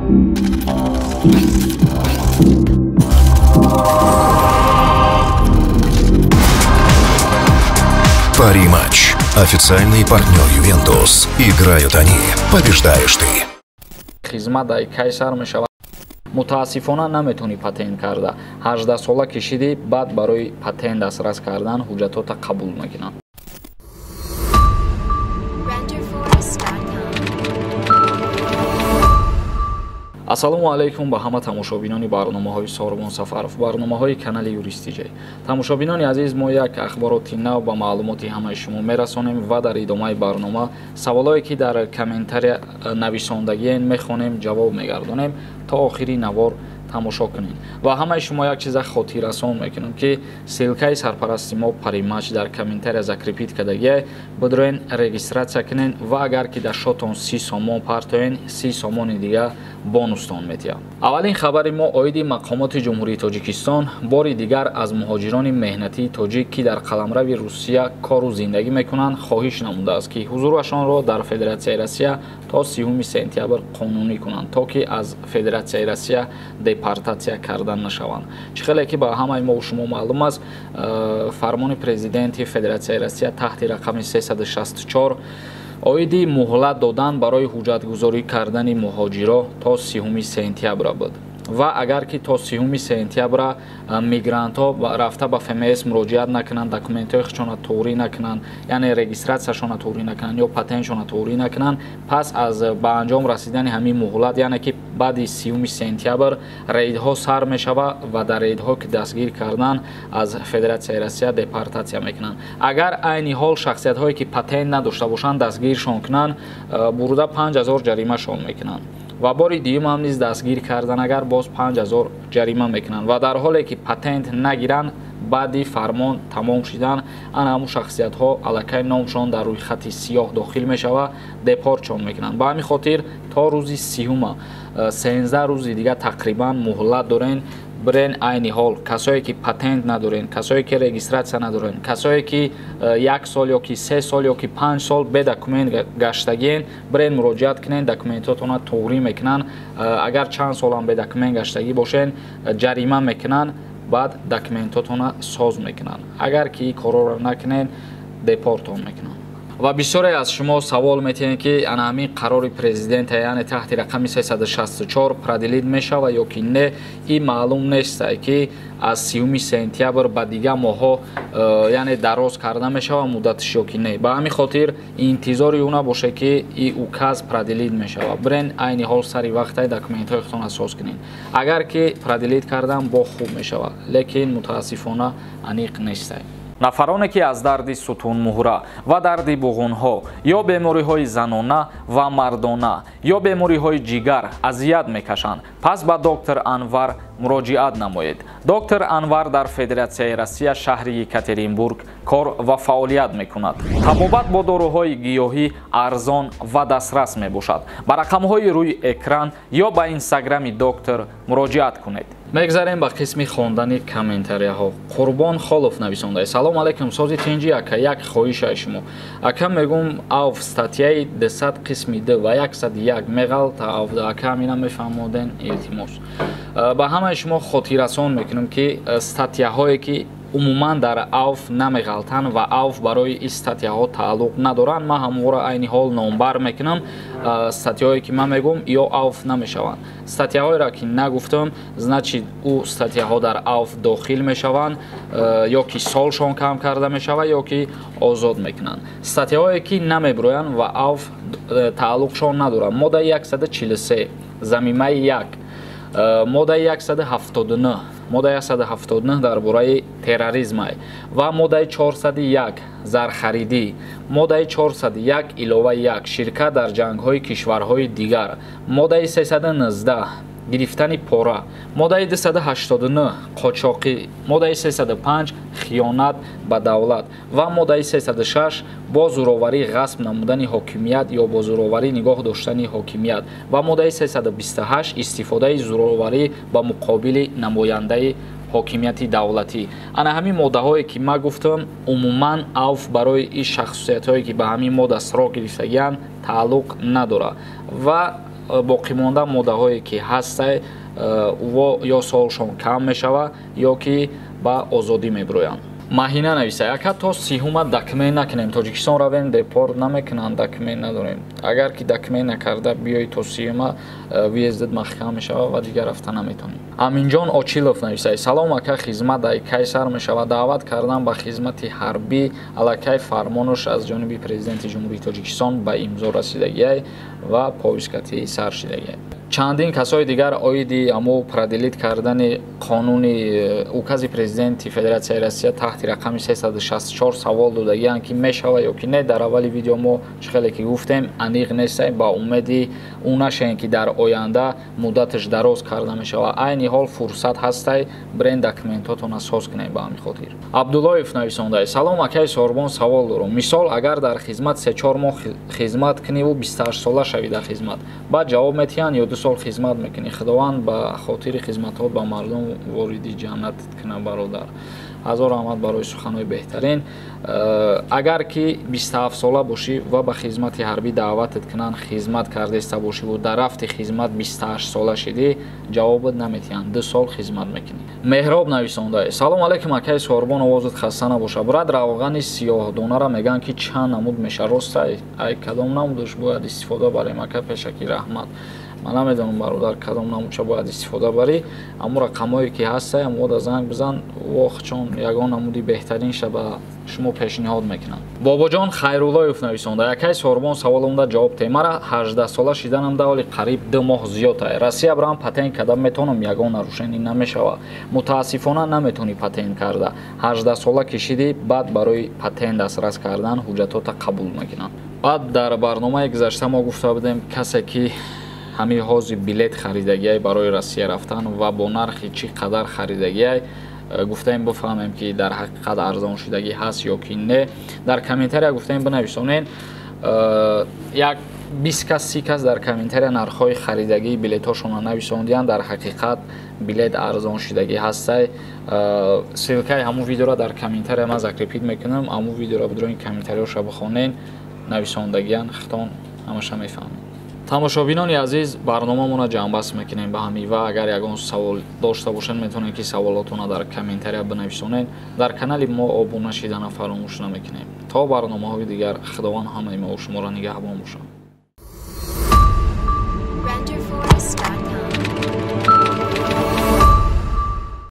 Пари-матч. Официальный партнер «Ювентус». Играют они. Побеждаешь ты. Хизмат дар кай сар мешавад? Мутаассифона, наметавонӣ патент карда. 18 сола кишидӣ, баъд барои патент дастрас кардан ҳуҷҷатота қабул мекунанд. Renderforest.com. Ассалому алайкум ба ҳама тамошобинони барномаҳои Сорбон Сафаров, барномаҳои канали Юристиҷай. Тамошобинони азиз, мо як ахбороти нав ба маълумоти ҳамаи шумо мерасонем ва дар идомаи барнома саволое, ки дар комментария нависондагиен, мехонем, ҷавоб мегардонем. То охири навор тамошо кунед. Ва ҳамаи шумо як чиза хотиррасон мекунам, ки ссылка и сарпарасти мо Паримач дар комментария закрепить кардагия. Бидроен, регистрация кунен ва агар ки дар шотон 30 сомон партоен, 30 сомони дига бонустон метиҳад. Аввалин хабари мо оиди мақомоти Ҷумҳурии Тоҷикистон бори дигар аз муҳоҷирони меҳнатии тоҷик, ки дар қаламрави Русия кору зиндагӣ мекунанд, хоҳиш намудааст, ки ҳузурашонро дар Федератсияи Россия то 30 сентябр қонунӣ кунанд, то ки аз Федератсияи Россия депортатсия карда нашаванд. Чӣ хеле ки ба ҳамаи мо шумо маълум аст, фармони президенти Федератсияи Россия таҳти рақами 364 оиди муҳлат додан барои ҳуҷҷатгузорӣ кардани муҳоҷиро то 30 сентябра буд. Ва агар ки то 30 сентябра мигрантҳо рафта ба ФМС муроҷиат накунанд, документҳои худшонро туғрӣ накунанд, яъне регистратсияшонро туғрӣ накунанд ё патентшонро туғрӣ накунанд, пас аз ба анҷом расидани ҳамин муҳлат, яъне ки баъди 30 сентябр, рейдҳо сар мешавад ва дар рейдҳо ки дастгир кардан, аз Федератсияи Россия депортатсия мекунанд. Агар айни ҳол шахсиятҳое, ки патент надошта бошанд, дастгиршон кунанд, бурда 5000 ҷаримашон мекунанд. Ва бори дуюм ҳам низ дастгир кардан агар, боз 5000 ҷарима мекунанд. Ва дар ҳоле ки патент нагиранд, баъди фармон тамом шидан, ана ҳамун шахсиятҳо аллакай номшон дар рӯйхати сиёҳ дохил мешавад, депортшон мекунанд. Ба ҳамин хотир то рӯзи 30-ума, 13 рӯзи дига тақрибан муҳлат дорен. Бирен айни ҳол, касое ки патент надорен, касое ки регистратсия надорен, касое ки як сол ё ки 3 сол ё ки 5 сол бе документ гаштагиен, бирен муроҷиат кунен, документотона туғрӣ мекунанд. Агар чанд солам бе документ гаштагӣ бошен, ҷарима мекунанд, баъд документотона соз мекунанд. Агар ки ин корҳоро накунен, депортон мекунанд. Ва бисёре аз шумо савол метиҳед, ки ана ҳамин қарори президента, яъне таҳти рақами 364, продлить мешавад ё ки не. Ин маълум нестае, ки аз 30 сентябр ба дигар моҳҳо, яъне дароз карда мешавад муддатиш ё ки не. Ба ҳамин хотир интизори ӯ набошед, ки ин указ продлить мешавад. Бирен айни ҳол сари вақтай документҳои худтон соз кунед. Агар ки продлить кардан, бо хуб мешавад, лекин мутаассифона аниқ нестае. Нафароне, ки аз дарди сутунмуҳра ва дарди буғунҳо ё бемориҳои занона ва мардона ё бемориҳои ҷигар азият мекашанд, пас ба доктор Анвар муроҷиат намоед. Доктор Анвар дар Федератсияи Россия, шаҳри Екатеринбург кор ва фаъолият мекунад. Табобат бо доруҳои гиёҳӣ арзон ва дастрас мебошад. Ба рақамҳои рӯи экран ё ба инстаграми доктор муроҷиат кунед. Мегзарем ба қисми хондани комментарияҳо. Қурбон Холов нависонда: «Салом алайкум, сози тинҷи ака, як хоҳишаи шумо ака. Мегум, АВФ статьяи 200 қисми д ва 101 меғалта АВФ, ака, ҳамина мефаҳмоден, илтимос». Ба ҳамаи шумо хотиррасон мекунем, ки статьяҳое ки умуман дар АВФ намеғалтанд ва АВФ барои ин статьяҳо тааллуқ надоранд, ман ҳамонро айни ҳол номбар мекунам. Статьяҳое ки ман мегӯм, ё АВФ намешаванд. Статьяҳоеро ки нагуфтам, значит, ӯ статьяҳо дар АВФ дохил мешаванд, ё ки солшон кам карда мешавад, ё ки озод мекунанд. Статьяҳое ки намебироянд ва АВФ тааллуқшон надоранд: моддаи 143 замимаи 1, моддаи 179, моддаи 179 дар бораи терроризмай, ва моддаи 401 зархаридӣ, моддаи 401 иловаи 1 ширкат дар ҷангҳои кишварҳои дигар, моддаи 319 гирифтани пора, моддаи 289 қочоқӣ, моддаи 305 хиёнат ба давлат ва моддаи 306 бо зӯроварӣ ғасб намудани ҳокимият ё бо зӯроварӣ нигоҳ доштани ҳокимият ва моддаи 328 истифодаи зӯроварӣ ба муқобили намояндаи ҳокимияти давлатӣ. Ана ҳамин моддаҳое ки ман гуфтам, умуман АВФ барои ин шахсиятҳое, ки ба ҳамин модда срок гирифтагианд, тааллуқ надорад. Ва Боқимонда моддаҳое ки ҳастай, ӯ ё солшон кам мешава, ё ки ба озодӣ мебироянд. Маҳина нависа: ака, то 30-ума документ накунем, Тоҷикистон равем, депорт намекунанд? Документ надорем. Агар ки документ накарда биёи, то 30-ума въезд ат маҳкам мешава ва дигар рафта наметонӣ. Аминҷон Очилов нависа: салом, ака, хизмат ай кай сар мешава? Даъват кардан ба хизмати ҳарбӣ аллакай фармонуш аз ҷониби Президенти Ҷумҳурии Тоҷикистон ба имзо расидагиай ва повестка ти сар шидагиай. Чандин касои дигар оиди амо продлить кардани қонуни указ и Президенти Федератсияи Россия таҳти рақами 364 савол додагианд, ки мешава ё ки не. Дар аввали видео мо чӣ хеле ки гуфтем, аниқ нестай. Ба умеди ӯ нашавем, ки дар оянда муддаташ дароз карда мешава. Айни ҳол фурсат ҳастай, бренд документотона соз кунем. Ба ҳамин хотир Абдуллоев нависонда: салом, акаи Сорбон, савол дорам. Мисол, агар дар хизмат 3-4 моҳ хизмат куниву 28 сола шавӣ дар хизмат, баъд ҷавоб метиҳанд ё 2 сол хизмат мекунӣ? Худованд ба хотири хизматҳот ба мардум вориди ҷаннат кунад. Бародар, ҳазор раҳмат барои суханҳои беҳтарин. Агар ки 27 сола бошӣ ва ба хизмати ҳарбӣ даъватат кунанд, хизмат кардаиста бошиву дар рафти хизмат 28 сола шидӣ, ҷавобат наметиҳанд, 2 сол хизмат мекунӣ. Меҳроб нависонда: салом алейкум, акаи Сорбон, овозат хаста набоша. Брат, равғани сиёҳдонара мегӯянд, ки чанд намуд меша, ростай? Ай кадом намудаш бояд истифода барем, ака? Пешакӣ раҳмат. Ман намедонам, бародар, кадом намудша бояд истифода барӣ. Аммо рақамҳое ки ҳастай, амода занг бизан, вохчон ягон намуди беҳтаринша ба шумо пешниҳод мекунанд. Бобоҷон Хайруллоев нависонда: якай Сорбон, саволумда ҷавоб те. Мара 18 сола шиданам даволи қариб 2 моҳ зиёд ай. Россия бирам, патент карда метавонам? Ягон нарушение намешава? Мутаассифона, наметавонӣ патент карда. 18 сола ки шидӣ, баъд барои патент дастрас кардан ҳуҷҷатота қабул мекунанд. Баъд дар барномаи гузашта мо гуфта будем, касе ки ҳамин ҳози билет харидагиай барои Россия рафтан ва бо нархи чӣ қадар харидагиай, гуфтаем, бифаҳмем, ки дар ҳақиқат арзоншудагӣ ҳаст ё ки не. Дар комментария гуфтаем, бинависонен. Як 20 кас, 30 кас дар комментария нархҳои харидагии билетҳошонро нависондиянд. Дар ҳақиқат билет арзоншудагӣ ҳастай. Ссылка и ҳамун видеоро дар комментария ман закрепить мекунам. Ҳамун видеоро бидроин, комментариҳоша бихонен, нависондагиян, хитон ҳамаша мефаҳмед. Тамошобинони азиз, барномамонро ҷамъбаст мекунем ба ҳамин ва агар ягон савол дошта бошед, метавонед, ки саволотонро дар комментария бинависонед. Дар канали мо обуна шидана фаромӯш намекунем. То барномаҳои дигар, Худованд ҳамаи мо шуморо нигаҳбон бошад.